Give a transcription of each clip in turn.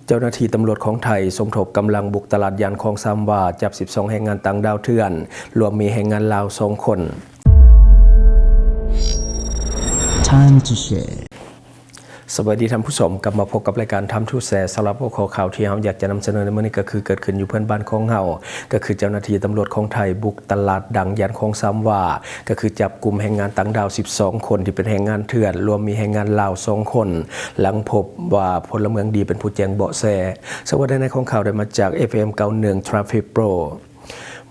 ເຈົ້າໜ້າທີ່ຕຳຫຼວດຂອງໄທສົມທົບກຳລັງບຸກຕະຫຼາດຍ່ານຄອງສາມວາ, ຈັບສິບສອງແຮງງານຕ່າງດ້າວເຖື່ອນ, ລວມມີແຮງງານລາວສອງຄົນ. Time to share. ສະບາຍດີທ່ານຜູ້ຊົມ, ກັບມາພົບກັບລາຍການ Time to Share. ສຳລັບຫົວຂໍ້ຂ່າວທີ່ເຮົາຢາກຈະນຳສະເໜີໃນມື້ນີ້ ກໍຄືເກີດຂຶ້ນຢູ່ເພື່ອນບ້ານຂອງເຮົາ, ກໍຄືເຈົ້າໜ້າທີ່ຕຳຫຼວດຂອງໄທບຸກຕະຫຼາດດັ່ງຍ່ານຄອງສາມວາ, ກໍຄືຈັບກຸມແຮງງານຕ່າງດ້າວສິບສອງຄົນທີ່ເປັນແຮງງານເຖື່ອນ, ລວມມີແຮງງານລາວສອງຄົນ, ຫຼັງພົບວ່າພົນລະເມືອງດີເປັນຜູ້ແຈ້ງເບາະແສ. ສະເຫວ່າໃນຂອງຂ່າວໄດ້ມາຈາກ ເອັຟເອັມ ເກົ້າໜຶ່ງ Traffic Pro.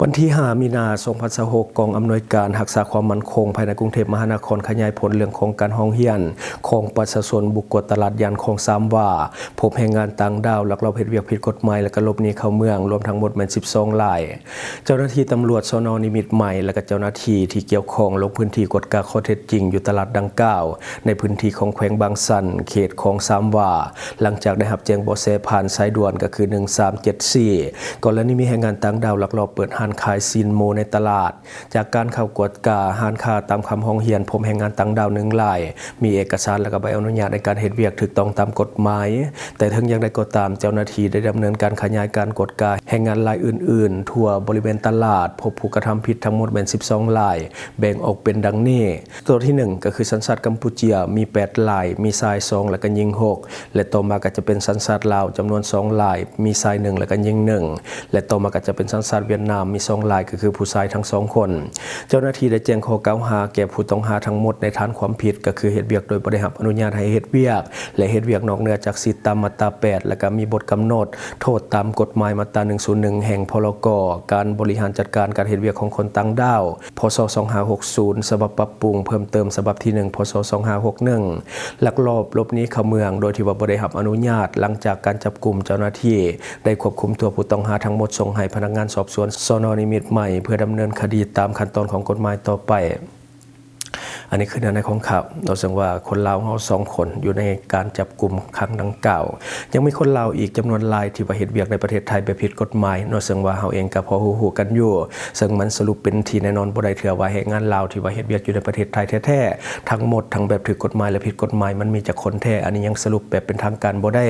ວັນທີຫ້າ ມີນາ ສອງພັນຊາວຫົກ, ກອງອຳນວຍການຮັກສາຄວາມໝັ້ນຄົງພາຍໃນກຸງເທບມະຫານະຄອນຂະຫຍາຍຜົນເລື່ອງຂອງການຮ້ອງຮຽນຂອງປະຊາຊົນບຸກກວດຕະຫຼາດຍ່ານຄອງສາມວາ, ພົບແຮງງານຕ່າງດ້າວລັກລອບເຮັດວຽກຜິດກົດໝາຍ ແລະ ກໍຫຼົບໜີເຂົ້າເມືອງ, ລວມທັງໝົດແມ່ນສິບສອງລາຍ. ເຈົ້າໜ້າທີ່ຕຳຫຼວດ ສນ ນິມິດໃໝ່ ແລະ ກໍເຈົ້າໜ້າທີ່ທີ່ກ່ຽວຂ້ອງລົງພື້ນທີ່ກວດກາຂໍ້ເທັດຈິງຢູ່ຕະຫຼາດດັ່ງກ່າວ ໃນພື້ນທີ່ຂອງແຂວງບາງຊັນ, ເຂດຄອງສາມວາ, ຫຼັງຈາກໄດ້ຮັບແຈ້ງເບາະແສຜ່ານສາຍດ່ວນ ກໍຄື ໜຶ່ງສາມເຈັດສີ່ ກໍລະນີມີແຮງງານຕ່າງດ້າວລັກລອບເປີດຮ້ານຂາຍຊີ້ນໝູໃນຕະຫຼາດ. ຈາກການເຂົ້າກວດກາຮ້ານຄ້າຕາມຄຳຮ້ອງຮຽນ, ພົບແຮງງານຕ່າງດ້າວໜຶ່ງລາຍ ມີເອກະສານ ແລະ ກໍໃບອະນຸຍາດໃນການເຮັດວຽກຖືກຕ້ອງຕາມກົດໝາຍ. ແຕ່ເຖິງຢ່າງໃດກໍຕາມ, ເຈົ້າໜ້າທີ່ໄດ້ດຳເນີນການຂະຫຍາຍການກວດກາແຮງງານລາຍອື່ນໆທົ່ວບໍລິເວນຕະຫຼາດ, ພົບຜູ້ກະທຳຜິດທັງໝົດແມ່ນສິບສອງລາຍ, ແບ່ງອອກເປັນດັ່ງນີ້. ຕົວທີໜຶ່ງ ກໍຄືສັນຊາດກຳປູເຈຍ ມີແປດລາຍ, ມີຊາຍສອງ ແລະ ກໍຍິງຫົກ ແລະ ຕໍ່ມາກໍຈະເປັນສັນຊາດລາວຈຳນວນສອງລາຍ, ມີຊາຍໜຶ່ງ ແລະ ກໍຍິງໜຶ່ງ ແລະ ຕໍ່ມາກໍຈະເປັນສັນຊາດຫວຽດນາມ, ມີສອງລາຍ ກໍຄືຜູ້ຊາຍທັງສອງຄົນ. ເຈົ້າໜ້າທີ່ໄດ້ແຈ້ງຂໍ້ກ່າວຫາແກ່ຜູ້ຕ້ອງຫາທັງໝົດໃນຖານຄວາມຜິດ ກໍຄືເຮັດວຽກໂດຍບໍ່ໄດ້ຮັບອະນຸຍາດໃຫ້ເຮັດວຽກ ແລະ ເຮັດວຽກນອກເໜືອຈາກສິດຕາມມາດຕາແປດ ແລະ ກໍມີບົດກຳນົດໂທດຕາມກົດໝາຍມາດຕາໜຶ່ງສູນໜຶ່ງ ແຫ່ງ ພລກ ການບໍລິຫານຈັດການການເຮັດວຽກຂອງຄົນຕ່າງດ້າວ ພ.ສ. ສອງຫ້າຫົກສູນ ສະບັບປັບປຸງເພີ່ມເຕີມ ສະບັບທີໜຶ່ງ ພ.ສ. ສອງຫ້າຫົກໜຶ່ງ ລັກລອບຫຼົບໜີເຂົ້າເມືອງໂດຍທີ່ວ່າບໍ່ໄດ້ຮັບອະນຸຍາດ. ຫຼັງຈາກການຈັບກຸມ, ເຈົ້າໜ້າທີ່ໄດ້ຄວບຄຸມຕົວຜູ້ຕ້ອງຫາທັງໝົດ ສົ່ງໃຫ້ພະນັກງານສອບສວນ ສນ ນິມິດໃໝ່ ເພື່ອດຳເນີນຄະດີຕາມຂັ້ນຕອນຂອງກົດໝາຍຕໍ່ໄປ. ອັນນີ້ຄືເນື້ອໃນຂອງຂ່າວເນາະ, ເຊິ່ງວ່າຄົນລາວເຮົາສອງຄົນຢູ່ໃນການຈັບກຸມຄັ້ງດັ່ງກ່າວ. ຍັງມີຄົນລາວອີກຈຳນວນຫຼາຍທີ່ວ່າເຮັດວຽກໃນປະເທດໄທແບບຜິດກົດໝາຍເນາະ, ເຊິ່ງວ່າເຮົາເອງກໍພໍຮູ້ໆກັນຢູ່, ເຊິ່ງມັນສະຫຼຸບເປັນທີ່ແນ່ນອນບໍ່ໄດ້ເທື່ອວ່າແຮງງານລາວທີ່ວ່າເຮັດວຽກຢູ່ໃນປະເທດໄທແທ້ໆ ທັງໝົດ ທັງແບບຖືກກົດໝາຍ ແລະ ຜິດກົດໝາຍ ມັນມີຈັກຄົນແທ້, ອັນນີ້ຍັງສະຫຼຸບແບບເປັນທາງການບໍ່ໄດ້.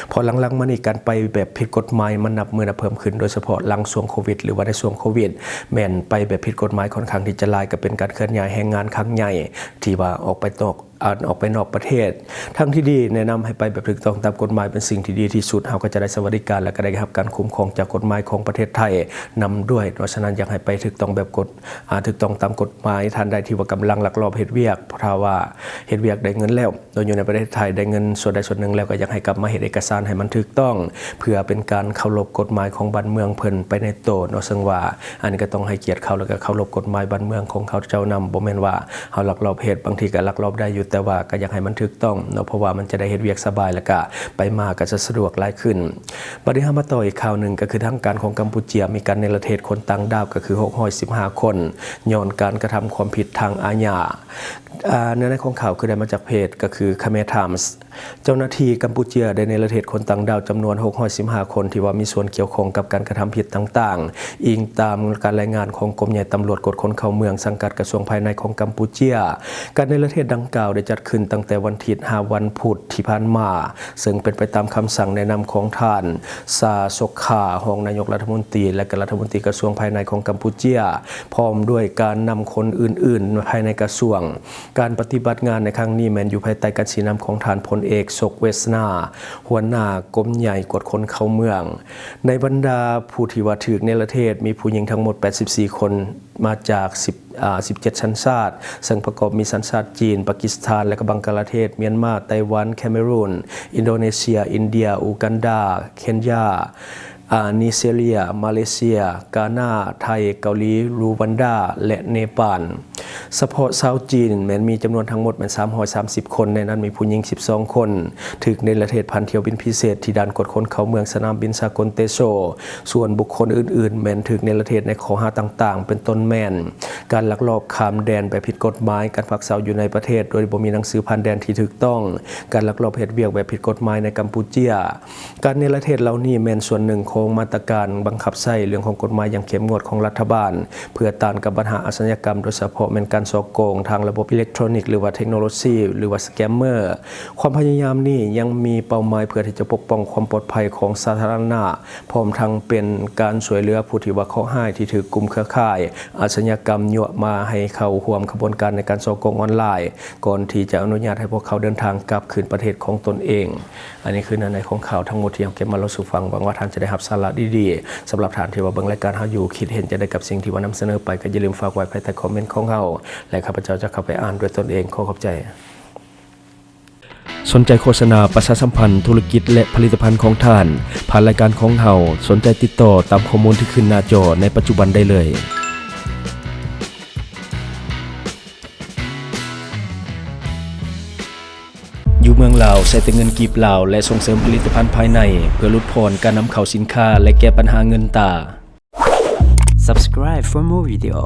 ເພາະຫຼັງໆມານີ້ການໄປແບບຜິດກົດໝາຍມັນນັບມື້ນັບເພີ່ມຂຶ້ນ, ໂດຍສະເພາະຫຼັງຊ່ວງໂຄວິດ ຫຼືວ່າໃນຊ່ວງໂຄວິດ ແມ່ນໄປແບບຜິດກົດໝາຍຂ້ອນຂ້າງທີ່ຈະຫຼາຍ, ກໍເປັນການເຄື່ອນຍ້າຍແຮງງານຄັ້ງໃຫຍ່ທີ່ວ່າອອກໄປນອກ ອາ ອອກໄປນອກປະເທດ. ທາງທີ່ດີແນະນຳໃຫ້ໄປແບບຖືກຕ້ອງຕາມກົດໝາຍເປັນສິ່ງທີ່ດີທີ່ສຸດ, ເຮົາກໍຈະໄດ້ສະຫວັດດີການ ແລະ ກໍໄດ້ຮັບການຄຸ້ມຄອງຈາກກົດໝາຍຂອງປະເທດໄທນຳດ້ວຍເນາະ. ສະນັ້ນ ຢາກໃຫ້ໄປຖືກຕ້ອງແບບກົດ ອາ ຖືກຕ້ອງຕາມກົດໝາຍ. ທ່ານໃດທີ່ວ່າກຳລັງລັກລອບເຮັດວຽກ, ຖ້າວ່າເຮັດວຽກໄດ້ເງິນແລ້ວ ໂດຍຢູ່ໃນປະເທດໄທໄດ້ເງິນສ່ວນໃດສ່ວນໜຶ່ງແລ້ວ ກໍຢາກໃຫ້ກັບມາເຮັດເອກະສານໃຫ້ມັນຖືກຕ້ອງ ເພື່ອເປັນການເຄົາລົບກົດໝາຍຂອງບ້ານເມືອງເພິ່ນໄປໃນໂຕເນາະ, ເຊິ່ງວ່າອັນນີ້ກໍຕ້ອງໃຫ້ກຽດເຂົາ ແລ້ວກໍເຄົາລົບກົດໝາຍບ້ານເມືອງຂອງເຂົາເຈົ້ານຳ. ບໍ່ແມ່ນວ່າເຮົາລັກລອບເຮັດ, ບາງທີກໍລັກລອບໄດ້ຢູ່, ແຕ່ວ່າກໍຢາກໃຫ້ມັນຖືກຕ້ອງເນາະ, ເພາະວ່າມັນຈະໄດ້ເຮັດວຽກສະບາຍ ແລ້ວກໍໄປມາກໍຈະສະດວກຫຼາຍຂຶ້ນ. ບັດນີ້ເຮົາມາຕໍ່ອີກຂ່າວໜຶ່ງ, ກໍຄືທາງການຂອງກຳປູເຈຍມີການເນລະເທດຄົນຕ່າງດ້າວ ກໍຄື ຫົກຮ້ອຍສິບຫ້າຄົນ ຍ້ອນການກະທຳຄວາມຜິດທາງອາຍາ. ອາ ເນື້ອໃນຂອງຂ່າວຄືໄດ້ມາຈາກເພຈ ກໍຄື Khmer Times. ເຈົ້າໜ້າທີ່ກຳປູເຈຍໄດ້ເນລະເທດຄົນຕ່າງດ້າວຈຳນວນ ຫົກຮ້ອຍສິບຫ້າຄົນ ທີ່ວ່າມີສ່ວນກ່ຽວຂ້ອງກັບການກະທຳຜິດຕ່າງໆ, ອີງຕາມການລາຍງານຂອງກົມໃຫຍ່ຕຳຫຼວດກວດຄົນເຂົ້າເມືອງ ສັງກັດກະຊວງພາຍໃນຂອງກຳປູເຈຍ. ການເນລະເທດດັ່ງກ່າວໄດ້ຈັດຂຶ້ນຕັ້ງແຕ່ວັນທິດຫາວັນພຸດທີ່ຜ່ານມາ, ເຊິ່ງເປັນໄປຕາມຄຳສັ່ງແນະນຳຂອງທ່ານ ຊາ ສົກຂາ ຮອງນາຍົກລັດຖະມົນຕີ ແລະ ກໍລັດຖະມົນຕີກະຊວງພາຍໃນຂອງກຳປູເຈຍ, ພ້ອມດ້ວຍການນຳຄົນອື່ນໆພາຍໃນກະຊວງ. ການປະຕິບັດງານໃນຄັ້ງນີ້ແມ່ນຢູ່ພາຍໃຕ້ການຊີ້ນຳຂອງທ່ານພົນເອກ ສົກ ເວສນາ ຫົວໜ້າກົມໃຫຍ່ກວດຄົນເຂົ້າເມືອງ. ໃນບັນດາຜູ້ທີ່ວ່າຖືກເນລະເທດ ມີຜູ້ຍິງທັງໝົດ ແປດສິບສີ່ຄົນ ມາຈາກ ສິບ ອາ ສິບເຈັດສັນຊາດ, ເຊິ່ງປະກອບມີສັນຊາດຈີນ, ປາກິສຖານ ແລະ ກໍບັງກະລາເທດ, ມຽນມາ, ໄຕ້ຫວັນ, ແຄເມຣູນ, ອິນໂດເນເຊຍ, ອິນເດຍ, ອູກັນດາ, ເຄນຢາ, ອາ ນີເຊເຣຍ, ມາເລເຊຍ, ການາ, ໄທ, ເກົາຫຼີ, ຣູວັນດາ ແລະ ເນປານ. ສະເພາະຊາວຈີນແມ່ນມີຈຳນວນທັງໝົດແມ່ນສາມຮ້ອຍສາມສິບຄົນ, ໃນນັ້ນມີຜູ້ຍິງສິບສອງຄົນ, ຖືກເນລະເທດຜ່ານຖ້ຽວບິນພິເສດທີ່ດ່ານກວດຄົນເຂົ້າເມືອງສະໜາມບິນສາກົນເຕໂຊ. ສ່ວນບຸກຄົນອື່ນໆແມ່ນຖືກເນລະເທດໃນຂໍ້ຫາຕ່າງໆ ເປັນຕົ້ນແມ່ນ ການລັກລອບຂ້າມແດນແບບຜິດກົດໝາຍ, ການພັກເຊົາຢູ່ໃນປະເທດໂດຍບໍ່ມີໜັງສືຜ່ານແດນທີ່ຖືກຕ້ອງ, ການລັກລອບເຮັດວຽກແບບຜິດກົດໝາຍໃນກຳປູເຈຍ. ການເນລະເທດເຫຼົ່ານີ້ແມ່ນສ່ວນໜຶ່ງຂອງມາດຕະການບັງຄັບໃຊ້ເລື່ອງຂອງກົດໝາຍຢ່າງເຂັ້ມງວດຂອງລັດຖະບານ ເພື່ອຕ້ານກັບບັນຫາອາຊະຍາກຳ, ໂດຍສະເພາະແມ່ນການ ສໍ້ໂກງທາງລະບົບອີເລັກໂທຣນິກ ຫຼືວ່າເທັກໂນໂລຊີ ຫຼືວ່າສະແກມເມີ. ຄວາມພະຍາຍາມນີ້ຍັງມີເປົ້າໝາຍເພື່ອທີ່ຈະປົກປ້ອງຄວາມປອດໄພຂອງສາທາລະນະ, ພ້ອມທັງເປັນການຊ່ວຍເຫຼືອຜູ້ທີ່ວ່າເຄາະຮ້າຍທີ່ຖືກກຸ່ມເຄືອຂ່າຍອາຊະຍາກຳຍົວະມາໃຫ້ເຂົ້າຮ່ວມຂະບວນການໃນການສໍ້ໂກງອອນລາຍ, ກ່ອນທີ່ຈະອະນຸຍາດໃຫ້ພວກເຂົາເດີນທາງກັບຄືນປະເທດຂອງຕົນເອງ. ອັນນີ້ຄືເນື້ອໃນຂອງຂ່າວທັງໝົດທີ່ເຮົາເກັບມາເລົ່າສູ່ຟັງ. ຫວັງວ່າທ່ານຈະໄດ້ຮັບສາລະດີໆ. ສຳລັບທ່ານທີ່ວ່າເບິ່ງລາຍການເຮົາຢູ່, ຄິດເຫັນຈັ່ງໃດກັບສິ່ງທີ່ວ່ານຳສະເໜີໄປ, ກໍຢ່າລືມຝາກໄວ້ພາຍໃຕ້ຄອມເມັນຂອງເຮົາ ແລະ ຂ້າພະເຈົ້າຈະເຂົ້າໄປອ່ານດ້ວຍຕົນເອງ. ຂໍຂອບໃຈ. ສົນໃຈໂຄສະນາ, ປະຊາສຳພັນທຸລະກິດ ແລະ ຜະລິດຕະພັນຂອງທ່ານ ຜ່ານລາຍການຂອງເຮົາ, ສົນໃຈຕິດຕໍ່ຕາມຂໍ້ມູນທີ່ຂຶ້ນໜ້າຈໍໃນປັດຈຸບັນໄດ້ເລີຍ. ຢູ່ເມືອງລາວ ໃຊ້ແຕ່ເງິນກີບລາວ ແລະ ສົ່ງເສີມຜະລິດຕະພັນພາຍໃນ ເພື່ອຫຼຸດຜ່ອນການນຳເຂົ້າສິນຄ້າ ແລະ ແກ້ບັນຫາເງິນຕາ. Subscribe for more video.